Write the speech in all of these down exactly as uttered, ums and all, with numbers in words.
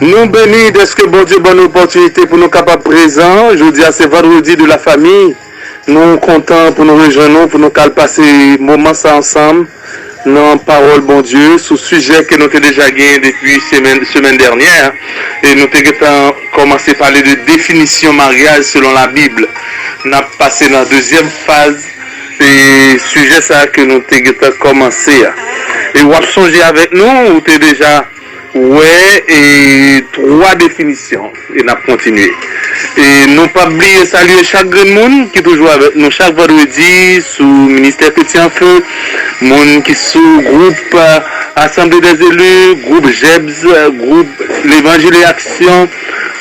Nou beni dèske Bondye ban nou opòtinite pou nou kapab prezan. Jodi a se Vendredi de la Famille. Nou kontan pou nou rejwenn nou, pou nou kal pase moman sa ansanm nan pawòl Bondye sou sijè ke nou te deja genyen depi semèn, semèn dènyè. E nou te gentan kòmanse pale de definisyon maryaj selon Labib. N ap pase nan dezyèm faz e sijè sa a ke nou te gentan kòmanse a. E w ap sonje avèk nou, ou te deja wè e twa definisyon. E n ap kontinye. E nou p ap bliye salye chak grenn moun ki toujou avèk nou chak vandredi sou Ministè Kretyen an Fe, moun ki sou gwoup, eh, Assemblée des Élus, gwoup Jebs, eh, gwoup Levanjil e Aksyon,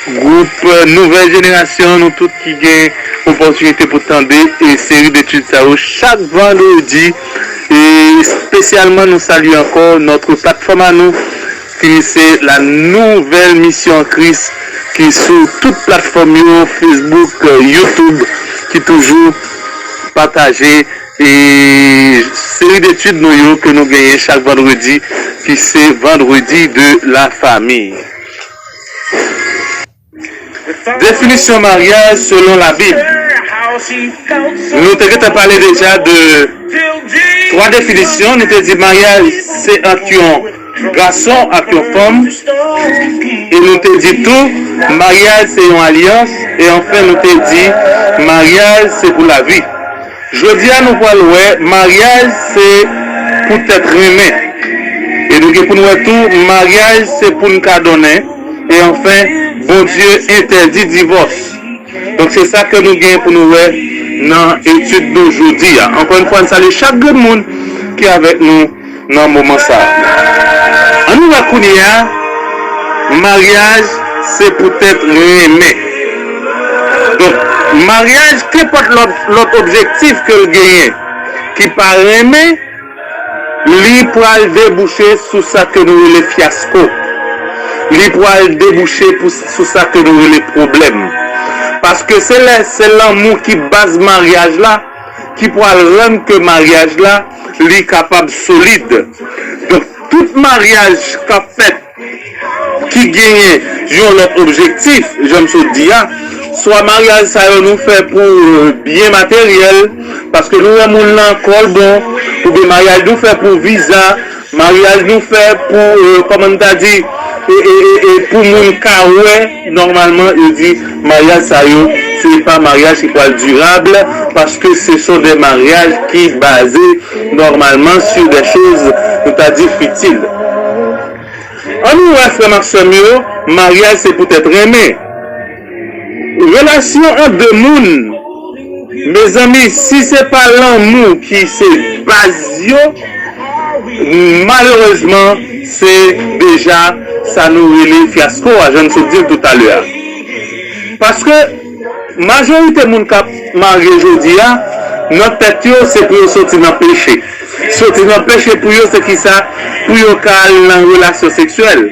gwoup, eh, Nouvèl Jenerasyon, nou tout ki gen opòtinite pou tande e seri detid sa yo chak vandredi, e espesyalman nou salye ankò notre plateforme à nous, ki se la Nouvelle Mission en Christ, ki sou tout platfòm yo, Facebook, eh, YouTube, ki toujou pataje e seri detid nou yo ke nou genyen chak vandredi, ki se Vendredi de la Famille. Definisyon maryaj selon Labib. Nou te gentan pale deja de twa definisyon. Nou te di maryaj se ant yon gason ak yon fanm. E nou te di tou, maryaj se yon alyans. E anfen, nou te di, maryaj se pou lavi. Jodi a, nou pral wè maryaj se poutèt renmen. E nou gen pou n wè tou, maryaj se pou n ka donnen. E anfen, Bondye entèdi divòs. Donk, se sa ke nou gen pou nou wè nan etid nou jodi a. Ankò yon fwa, n salye chak grenn moun ki avèk nou nan moman sa a. Ann nou wè kounye a, maryaj se poutèt renmen. Donk, maryaj, kenpòt lòt, lòt objektif ke l genyen, ki pa renmen, li pral debouche sou sa ke nou rele fyasko. Li pral debouche pou, sou sa ke nou rele pwoblèm. Paske se lè, se lanmou ki baz maryaj la, ki pral rann ke maryaj la, li kapab solid. Donk, tout maryaj k ap fèt ki genyen yon lòt objektif, jan m sot di a, swa maryaj sa yo nou fè pou, euh, byen materyèl, paske nou wè moun lan kò l bon, oubyen maryaj nou fè pou viza, maryaj nou fè pou, euh, kòman n ta di, e, e, e, e pou moun ka wè, nòmalman, yo di maryaj sa yo, se pa maryaj ki pral dirab, paske se son de maryaj ki baze nòmalman sur des choses, nou ta di, fitil. Ann nou wè, frè m ak sè m yo, maryaj se poutèt renmen. Relasyon ant de moun, mezanmi, si se pa lanmou ki se baz yo, malerezman, se deja sa nou rele fyasko a, jan n sot di l toutalè a. Paske majorite moun k ap marye jodi a, nan tèt yo, se pou yo soti nan peche. Soti nan peche pou yo, se kisa? Pou yo ka al nan relasyon seksyèl.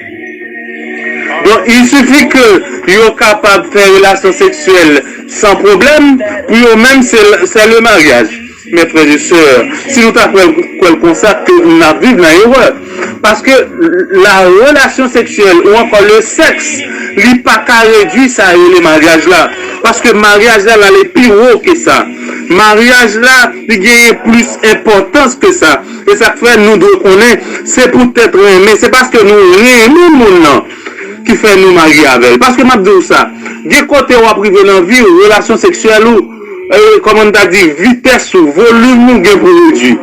Donk, il suffit ke yo kapab fè relasyon seksyèl san pwoblèm, pou yo menm, se, c'est le mariage. Mes frères et sœurs, si nou ta kwè, kwè l konsa, ke n ap viv nan erè. Paske la relasyon seksyèl ou ankò le sèks, li pa ka redui sa yo rele maryaj la. Paske maryaj la, l ale pi wo ke sa. Maryaj la, li genyen plis enpòtans ke sa. E sa k fè nou dwe konnen, se poutèt renmen, se paske nou renmen moun nan ki fè nou marye avè l. Paske m ap di w sa, gen kote w ap rive nan vi w, relasyon seksyèl ou, e, kòman n ta di, vitès ou, volim ou gen pou redui.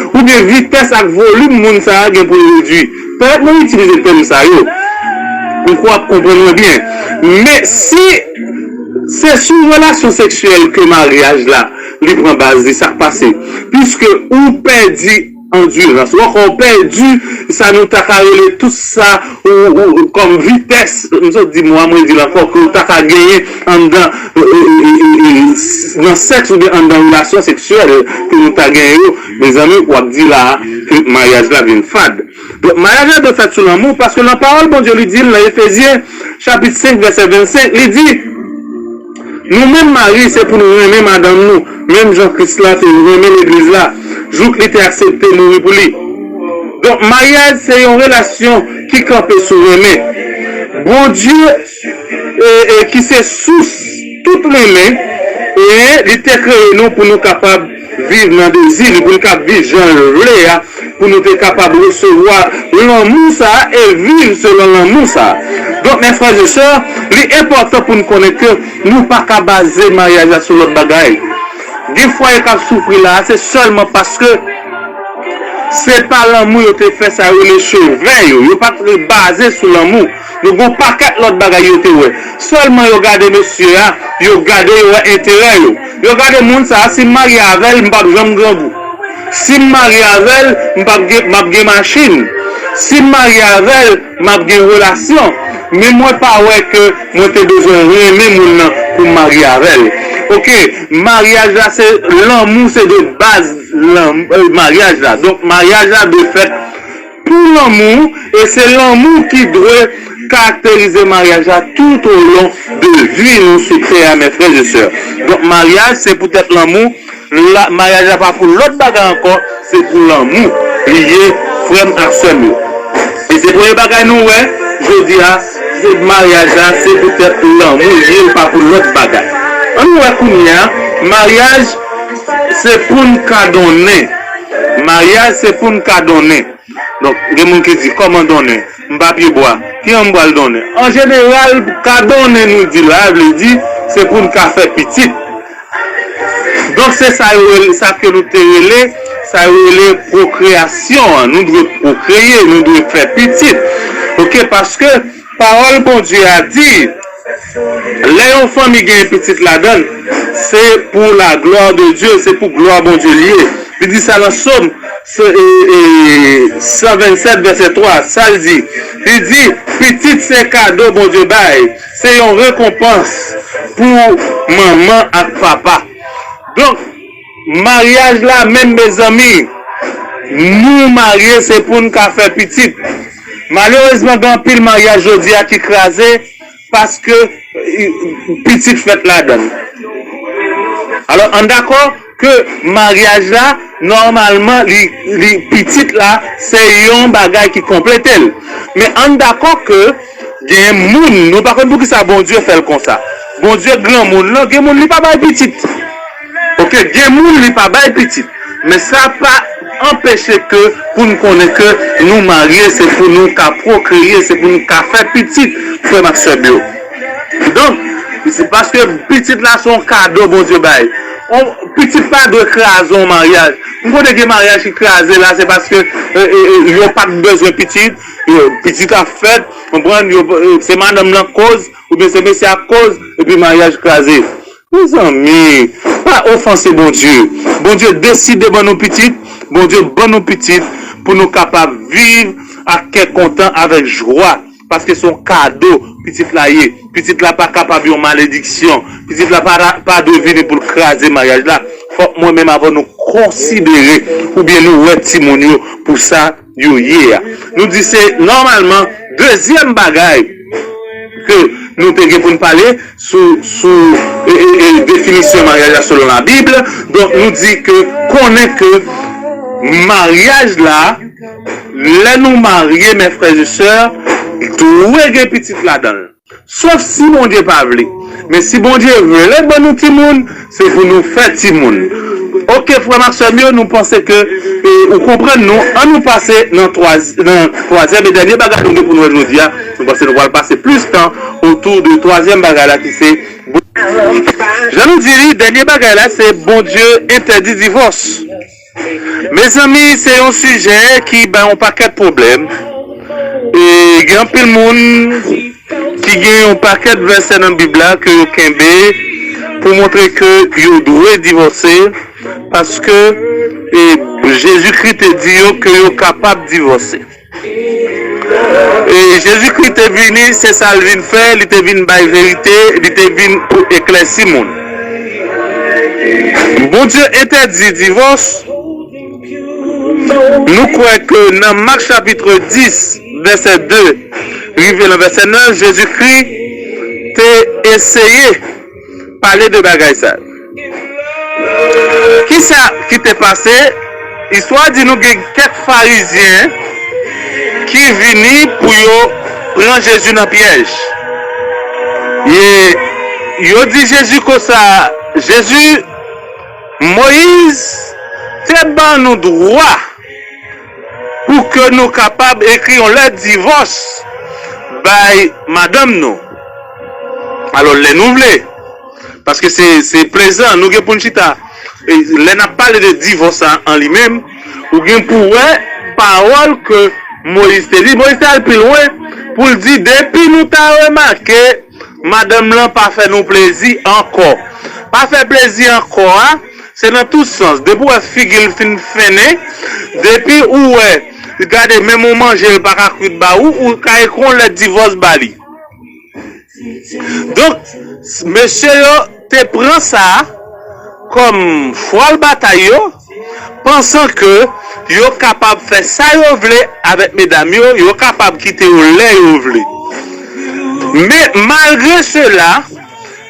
Oubyen vitès ak volim moun sa a gen pou l redui. Pèmèt mwen itilize tèm sa yo. Ou kwè w ap konprann mwen byen. Men si se sou relasyon seksyèl ke maryaj la, li pran baz li, sa k pase? Piske ou pèdi andirans, ou ankò pèdi sa nou ta ka rele tout sa, ou, ou, ou, kòm vitès, m sot di mo a, mwen di l ankò, ke ou ta ka genyen anndan, e, e, e, e, e, s-, nan sèks oubyen anndan relasyon seksyèl ke nou ta genyen yo, mezanmi, w ap di la a ke maryaj la vin fad. Donk, maryaj la dwe fèt sou lanmou, paske nan pawòl Bondye li di l nan Efezyen, chapit senk, vèsè vennsenk, li di, nou menm mari, se pou nou renmen madanm nou, menm jan Kris la te renmen legliz la, jouk li te aksepte mouri pou li. Donk, maryaj se yon relasyon ki kanpe sou renmen. Bondye, e, e, ki se sous tout renmen, e li te kreye nou pou nou kapab viv nan dezi li, pou nou kapab viv jan l vle a, pou nou te kapab resevwa lanmou sa a e viv selon lanmou sa a. Donk, mes frères et sœurs, li enpòtan pou n konnen ke nou pa ka baze maryaj la sou lòt bagay. Gen fwaye k ap soufri la a, se sèlman paske se pa lanmou yo te fè sa yo rele cheve yo. Yo pa t baze sou lanmou. Donk, gon pakèt lòt bagay yo te wè. Sèlman yo gade mesye a, yo gade, yo wè enterè yo. Yo gade moun sa a, si m marye avè l, m p ap janm grangou. Si m marye avè l, m p ap gen, m ap gen machin. Si m marye avè l, m ap gen relasyon. Men mwen pa wè ke mwen te bezwen renmen moun nan pou m marye avè l. Oke, maryaj la se lanmou, se de baz lan-, e, maryaj la. Donk, maryaj la dwe fèt pou lanmou, e se lanmou ki dwe karakterize maryaj la tout au long de vi nou sou tè a, mes frères et sœurs. Donk, maryaj, se poutèt lanmou. La, maryaj la pa pou lòt bagay ankò, se pou lanmou li ye, frè m ak sè m yo. E se premye bagay nou wè, jodi a, se maryaj la, se poutèt lanmou li ye, li pa pou lòt bagay. Ann wè kounye a, maryaj, se pou n ka donnen. Maryaj, se pou n ka donnen. Donk, gen moun ki di, kòman donnen? M pa pye bwa. Kijan m pral donnen? An jeneral, ka donnen nou di la, vle di, se pou n ka fè pitit. Donk, se sa yo rele, sa ke nou te rele, sa yo rele pwokreyasyon an. Nou dwe pwokreye, nou dwe fè pitit. Oke, paske pawòl Bondye a di, lè yon fanmi gen pitit ladan l, se pou la gloire de Dieu, se pou glwa Bondye li ye. Li di sa nan Sòm, se, e, e, san vennsèt, vèsè twa, sa l di. Li di, pitit se kado Bondye bay, se yon rekonpans pou manman ak papa. Donk, maryaj la menm, mezanmi, nou marye se pou n ka fè pitit. Malerezman, gen anpil maryaj jodi a ki kraze paske, e, pitit fèt ladan l. Alò, ann dakò ke maryaj la, nòmalman, li, li, pitit la, se yon bagay ki konplete l. Men ann dakò ke gen moun, nou pa konn poukisa Bondye fè l konsa. Bondye granmoun lan, gen moun li pa bay pitit. Oke, gen moun li pa bay pitit. Men sa pa anpeche ke pou n konnen ke nou marye, se pou nou ka pwokreye, se pou nou ka fè pitit, frè m ak sè m yo. Donk, se paske pitit la se yon kado Bondye bay. On, pitit pa dwe kraze yon maryaj. M konnen gen maryaj ki kraze la, se paske, e, e, e, yo pa t bezwen pitit, yo, pitit ap fèt, konprann, yo, e, se madanm nan koz, oubyen se mesye a koz, epi maryaj kraze. Mezanmi, pa ofanse Bondye. Bondye deside ban nou pitit, Bondye ban nou pitit pou nou kapab viv ak kè kontan, avèk jwa, paske se yon kado pitit la ye. Pitit la pa kapab yon malediksyon. Pitit la pa, pa dwe vini pou l kraze maryaj la. Fòk mwen menm avè w nou konsidere oubyen nou wè timoun yo pou sa yo ye a. Nou di se nòmalman dezyèm bagay ke nou te gen pou n pale sou, sou, e, e, e, definisyon maryaj la selon Labib. Donk, nou di ke konnen ke maryaj la, lè nou marye, mes frères et sœurs, dwe gen pitit ladan l. Sòf si Bondye pa vle. Men si Bondye vle ban nou timoun, se pou nou fè timoun. Oke, frè m ak sè m yo, nou panse ke, e, ou konprann nou. Ann nou pase nan twa-, nan twazyèm e dènye bagay nou gen pou nou wè jodi a. Nou panse nou pral pase plis tan otou de twazyèm bagay la ki se, jan nou di li, dènye bagay la se Bondye entèdi divòs. Mezanmi, se yon sijè ki bay yon pakèt pwoblèm. E gen anpil moun ki gen yon pakèt vèsè nan Bib la ke yo kenbe pou montre ke yo dwe divòse, paske, e, Jezikri te di yo ke yo kapab divòse. E Jezikri te vini, se sa l vin fè, li te vin bay verite, li te vin pou eklèsi moun. Bondye entèdi divòs. Nou kwè ke nan Mak chapit dis, vèsè de rive nan vèsè nèf, Jezikri te eseye pale de bagay sa yo. Kisa ki te pase? Istwa di nou gen kèk Farizyen ki vini pou yo pran Jezi nan pyèj. E yo di Jezi konsa, Jezi, Moyiz te ban nou dwa pou ke nou kapab ekri yon lèt divòs bay madanm nou. Alò, lè nou vle, paske se, se plezan, nou gen pou n chita. E lè n ap pale de divòs la an li menm, ou gen pou wè pawòl ke Moyiz te di. Moyiz te al pi lwen pou l di, depi nou ta remake madanm lan pa fè nou plezi ankò. Pa fè plezi ankò a, se nan tout sans. Depi w wè figi l fin fennen, depi ou wè, gade, menm yon manje l pa ka kwit ba ou, ou ka ekri yon lèt divòs ba li. Donk, mesye yo te pran sa kòm chwal batay yo, pansan ke yo kapab fè sa yo vle avèk medam yo, yo kapab kite yo lè yo vle. Men, malgre sela,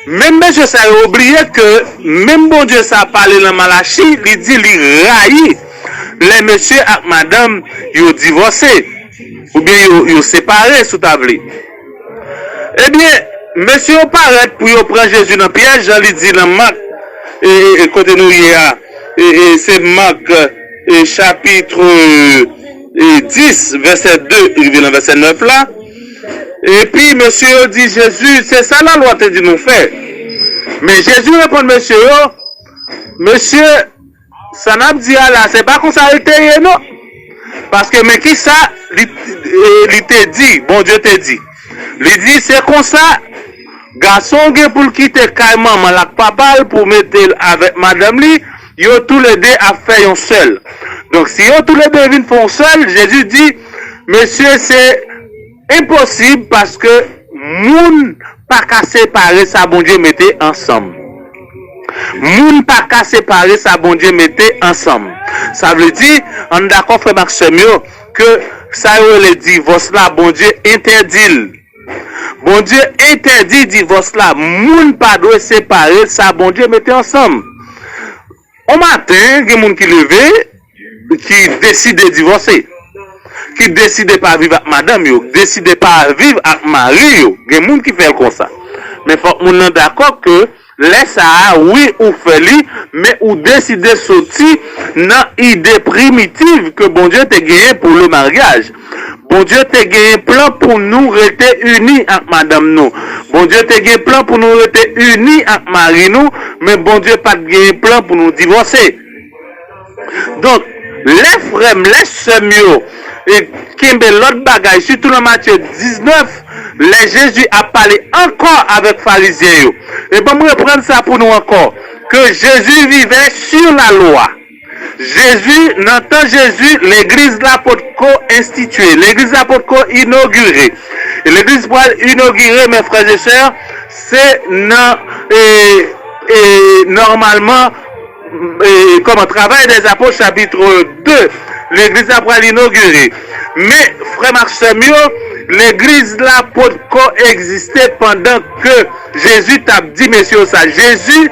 menm mesye sa yo bliye ke menm Bondye sa pale nan Malachi, li di li rayi lè mesye ak madanm yo divòse, oubyen yo, yo separe, si w ta vle. Ebyen, mesye yo parèt pou yo pran Jezi nan pyèj, jan li di nan Mak, e, e, e kote nou ye a, e, e, se Mak, e, chapit, e, dis, vèsè de rive nan vèsè nèf la. Epi, mesye yo di Jezi, se sa lalwa te di nou fè. Men Jezi reponn mesye yo, mesye, sa n ap di a la, se pa konsa l te ye, non. Paske, men ki sa li, e, li te di, Bondye te di. Li di, se konsa, gason gen pou l kite kay manman l ak papa l pou mete l avèk madanm li, yo toulede ap fè yon sèl. Donk, si yo toulede vin fè yon sèl, Jezi di, mesye, se enposib paske moun pa ka separe sa Bondye mete ansanm. Moun pa ka separe sa Bondye mete ansanm. Sa vle di, ann dakò, frè m ak sè m yo, ke sa yo rele divòs la, Bondye entèdi l. Bondye entèdi divòs la. Moun pa dwe separe sa Bondye mete ansanm. On maten, gen moun ki leve, ki deside divòse, ki deside pa viv ak madanm yo, deside pa viv ak mari yo. Gen moun ki fè l konsa. Men fòk moun nan dakò ke lè sa a, wi, ou fè li, men ou deside soti nan ide primitiv ke Bondye te genyen pou le maryaj. Bondye te genyen plan pou nou rete ini ak madanm nou. Bondye te gen plan pou nou rete ini ak mari nou, men Bondye pa t genyen plan pou nou divòse. Donk, lè frè m, lè sè m yo, e kenbe lòt bagay, sitou nan Matye diznèf, lè Jezi ap pale ankò avèk Farizyen yo. E ban m reprann sa pou nou ankò, ke Jezi vivait sur la loi. Jezi, nan tan Jezi, legliz la potko enstitye, legliz la potko inogire. E legliz pral inogire, mes frères et sœurs, se nan, e, e, nòmalman, e, kòman, Travail des Apôtres, chapitre de, legliz la pral inogire. Men, frè m ak sè m yo, legliz la potko egziste pandan ke Jezi t ap di mesye yo sa. Jezi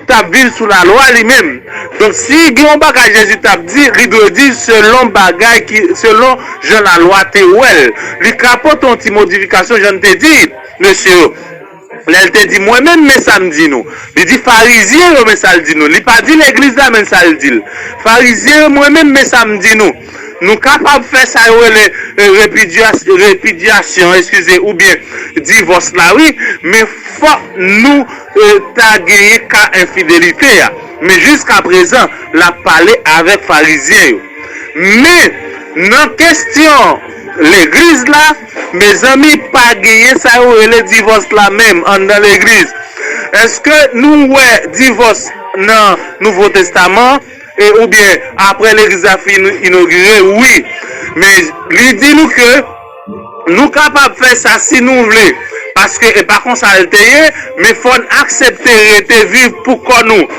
t ap viv sou lalwa li menm. Donk, si gen yon bagay Jezi t ap di, li dwe di selon bagay ki, selon jan lalwa te wè l. Li ka pote yon ti modifikasyon, jan n te di, mesye yo. Lè l te di, mwen menm, men sa m di nou. Li di Farizyen yo, men sa l di nou. Li pa di legliz la, men sa l di l. Farizyen yo, mwen menm, men sa m di nou. Nou kapab fè sa yo rele, e, repidyas-, repidyasyon, eskize, oubyen divòs la, wi, men fòk nou, e, ta genyen ka enfidelite a. Men jiskaprezan, l ap pale avèk Farizyen yo. Men, nan kesyon legliz la, mezanmi, pa genyen sa yo rele divòs la menm anndan legliz. Èske nou wè divòs nan Nouvo Testaman? E, oubyen apre legliz la fin inogire, wi. Men li di nou ke nou kapab fè sa si nou vle. Paske e pa konsa l te ye, men fò n aksepte rete viv pou kò nou.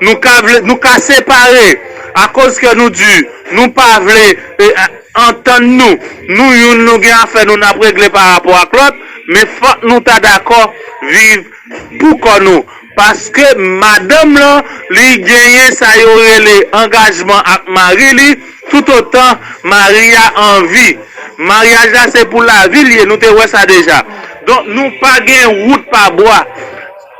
Nou ka vle, nou ka separe akoz kè nou di, nou pa vle, e, a-, antann nou. Nou youn, nou gen afè nou n ap regle pa rapò ak lòt, men fòk nou ta dakò viv pou kò nou. Paske madanm lan, li genyen sa yo rele angajman ak mari li, toutotan mari a an vi. Maryaj la se pou lavi l ye, nou te wè sa deja. Donk, nou pa gen wout pa bwa.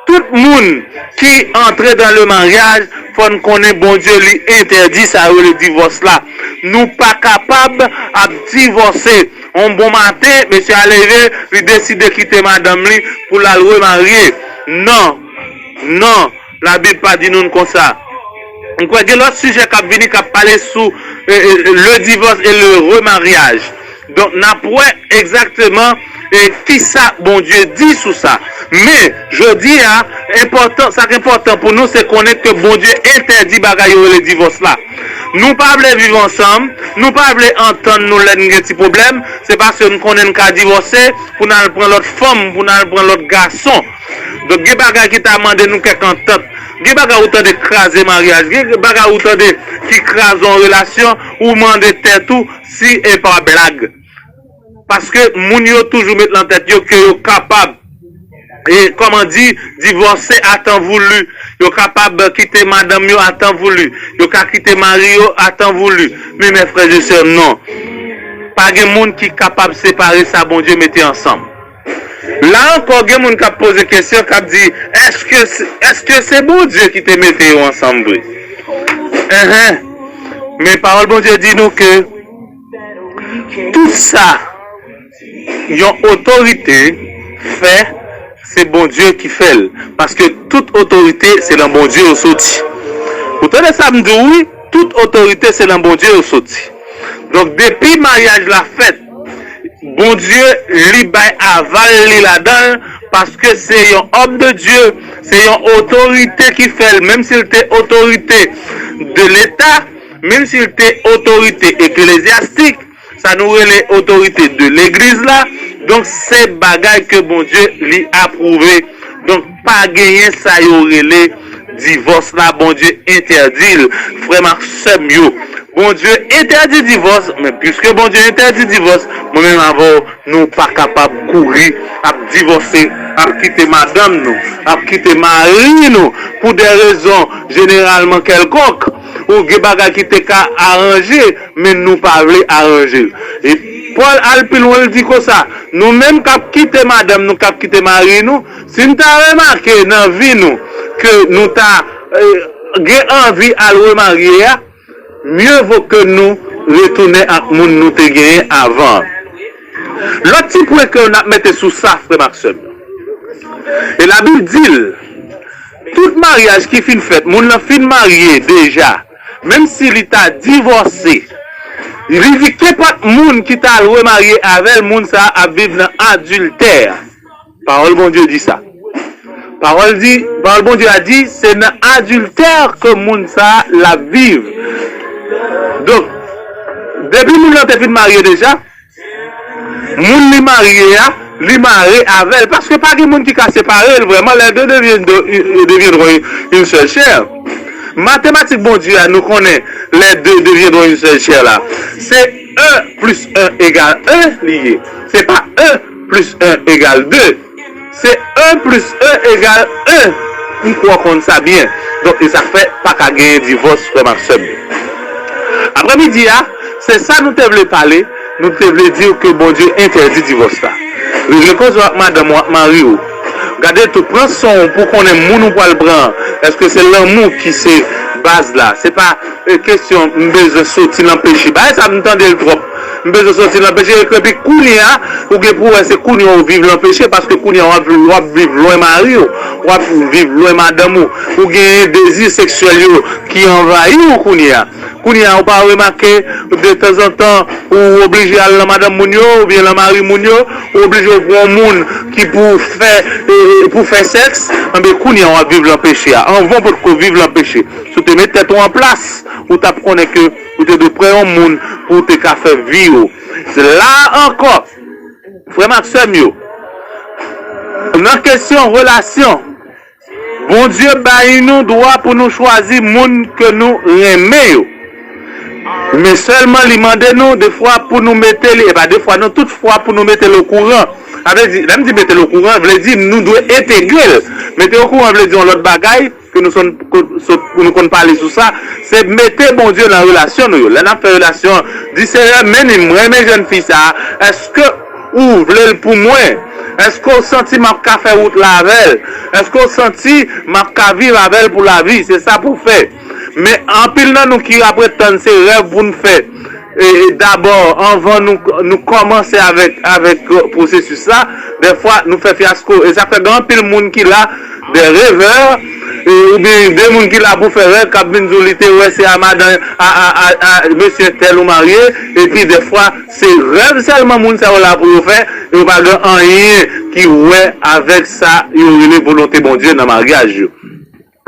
Tout moun ki antre dan le maryaj, fò n konnen Bondye li entèdi sa yo rele divòs la. Nou pa kapab ap divòse. On bon maten, mesye a leve, li deside kite madanm li pou l al remarye. Non, non, Labib pa di nou l konsa. M kwè gen lòt sijè k ap vini k ap pale sou eh, eh, le divorce et le remariage. Donk, n ap wè egzakteman eh, kisa Bondye di sou sa. Men, jodi a, enpòtan, sa k enpòtan pou nou, se konnen ke Bondye entèdi bagay yo rele divòs la. Nou pa vle viv ansanm, nou pa vle antann nou lè n gen ti pwoblèm, se paske n konnen n ka divòse pou n al pran lòt fanm, pou n al pran lòt gason. Donk, gen bagay ki ta mande nou kèk antant. Gen bagay ou tande kraze maryaj, gen bagay ou tande ki kraze yon relasyon, ou mande tèt ou si e pa blag. Paske moun yo toujou met nan tèt yo ke yo kapab, e kòman di, divòse a tan voulu. Yo kapab kite madanm yo a tan voulu. Yo ka kite mari yo a tan voulu. Men, mes frères et sœurs, non. Pa gen moun ki kapab separe sa Bondye mete ansanm. La ankò, gen moun k ap poze kesyon, k ap di, èske, èske se Bondye ki te mete yo ansanm vre? Enhen. Men pawòl Bondye di nou ke tout sa yon otorite fè, se Bondye ki fè l. Paske tout otorite, se nan Bondye yo soti. Ou tande sa m di w, wi, tout otorite, se nan Bondye yo soti. Donk, depi maryaj la fèt, Bondye, li bay aval li ladan l, paske se yon òm de Dye, se yon otorite ki fè l, menm si l te otorite de Leta, menm si l te otorite eklezyastik, sa nou rele otorite de legliz la, donk se bagay ke Bondye li apwouve. Donk, pa genyen sa yo rele divòs la, Bondye entèdi l. Frè m ak sè m yo, Bondye entèdi divòs, men piske Bondye entèdi divòs, mwen menm avè w, nou pa kapab kouri ap divòse, ap kite madanm nou, ap kite mari nou pou de rezon jeneralman kèlkonk, ou gen bagay ki te ka aranje, men nou pa vle aranje l. E Pòl al pi lwen, l di konsa, nou menm k ap kite madanm nou, k ap kite mari nou, si n ta remake nan vi nou ke nou ta eh, gen anvi al remarye a, mye vo ke nou retounen ak moun nou te genyen avan an. Lòt ti pwen ke n ap mete sou sa, frè m ak sè m yo. E Labib di l, tout maryaj ki fin fèt, moun nan fin marye deja, menm si li ta divòse, li di kenpòt moun ki ta al remarye avè l, moun sa a ap viv nan adiltè. Pawòl Bondye di sa. Pawòl di, pawòl Bondye a di, se nan adiltè ke moun sa a l ap viv. Donk, depi moun nan te fin marye deja, moun li marye a, li mare avè l. Paske pa gen moun ki ka separe l vrèman, les deux deviennent, de- deviendront une seule chair. Matematik Bondye a, nou konnen les deux deviendront une seule chair la. Se un plus un égale un li ye. Se pa un plus un égale deux. Se un plus un égale un. M kwè w konn sa byen. Donk, e sa k fè pa ka genyen divòs, frè m ak sè m yo. Aprèmidi a, se sa nou te vle pale, nou te vle di w ke Bondye entèdi divòs la. Regle koze w ak madanm ou, ak mari w. Gade tou, pran son w pou w konnen moun ou pral pran an. Èske se lanmou ki se baz la? Se pa e kesyon m bezwen soti nan peche. Bagay sa m tande l twòp. M bezwen soti nan peche. Epi kounye a, ou gen pou wè se kounye a ou viv nan peche, paske kounye a w ap, w ap viv lwen mari w, w ap viv lwen madanm ou. Ou genyen dezi seksyèl yo ki anvayi w kounye a. Kounye a, ou pa remake, detanzantan, ou oblije al nan madanm moun yo, oubyen nan mari moun yo, ou oblije ou pran yon moun ki pou fè, e, pou fè sèks, enben kounye a w ap viv nan peche a. Anvan w potko viv nan peche. Si w te met tèt ou an plas, ou t ap konnen ke ou te dwe pran yon moun pou w te ka fè vi w. Se la ankò, frè m ak sè m yo, nan kesyon relasyon, Bondye bay nou dwa pou nou chwazi moun ke nou renmen yo. Men sèlman li mande nou defwa pou nou mete li, e pa defwa non, tout fwa pou nou mete l okouran. Sa vle di, lè m di mete l okouran, vle di nou dwe entegre l. Mete okouran vle di yon lòt bagay ke nou sonn, ke, sot, pou nou konn pale sou sa, se mete Bondye nan relasyon nou yo. Lè n ap fè relasyon, di, Senyè, men m, mwen renmen jèn fi sa a. Èske ou vle l pou mwen? Èske w santi m ap ka fè wout la avè l? Èske w santi m ap ka viv avè l pou lavi? Se sa pou w fè. Men anpil nan nou ki ap ret tann se rèv pou n fè. E, e dabò, anvan nou, nou kòmanse avèk, avèk pwosesis la, dèfwa nou fè fyasko. E sa fè gen anpil moun ki la, de revè, e, oubyen de moun ki la pou fè rèv, k ap vin di w li te wè se a madan, a, a, a, a mesye entèl ou marye, epi dèfwa se rèv sèlman moun sa yo la pou yo fè, e yo pa gen anyen ki wè avèk sa yo rele volonte Bondye nan maryaj yo.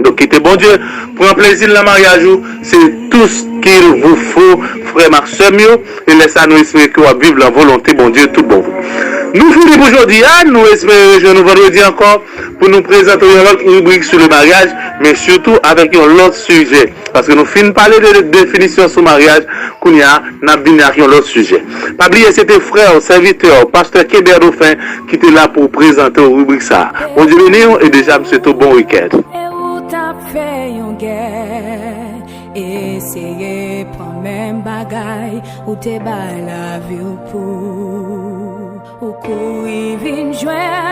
Donk, kite Bondye pran plezi l nan maryaj ou. C'est tout ce qu'il vous faut, frè m ak sè m yo. E lè sa, nou espere ke w ap viv lan volonte Bondye tout bon vre. Nou fini pou jodi a. Nou espere rejwenn nou vandredi ankò pou nou prezante yon lòt ribrik sou le maryaj, men sitou avèk yon lòt sijè. Paske nou fin pale de definisyon sou maryaj, kounye a, n ap vini ak yon lòt sijè. Pa bliye, se te frè w, sèvitè w, pastè Keber Dauphin, ki te la pou prezante w ribrik sa a. Bondye beni w e deja m swete w bon wikenn. E ou t ap fè yon gè, eseye pran menm bagay ou te bay lavi w pou. Ou kouri vin jwenn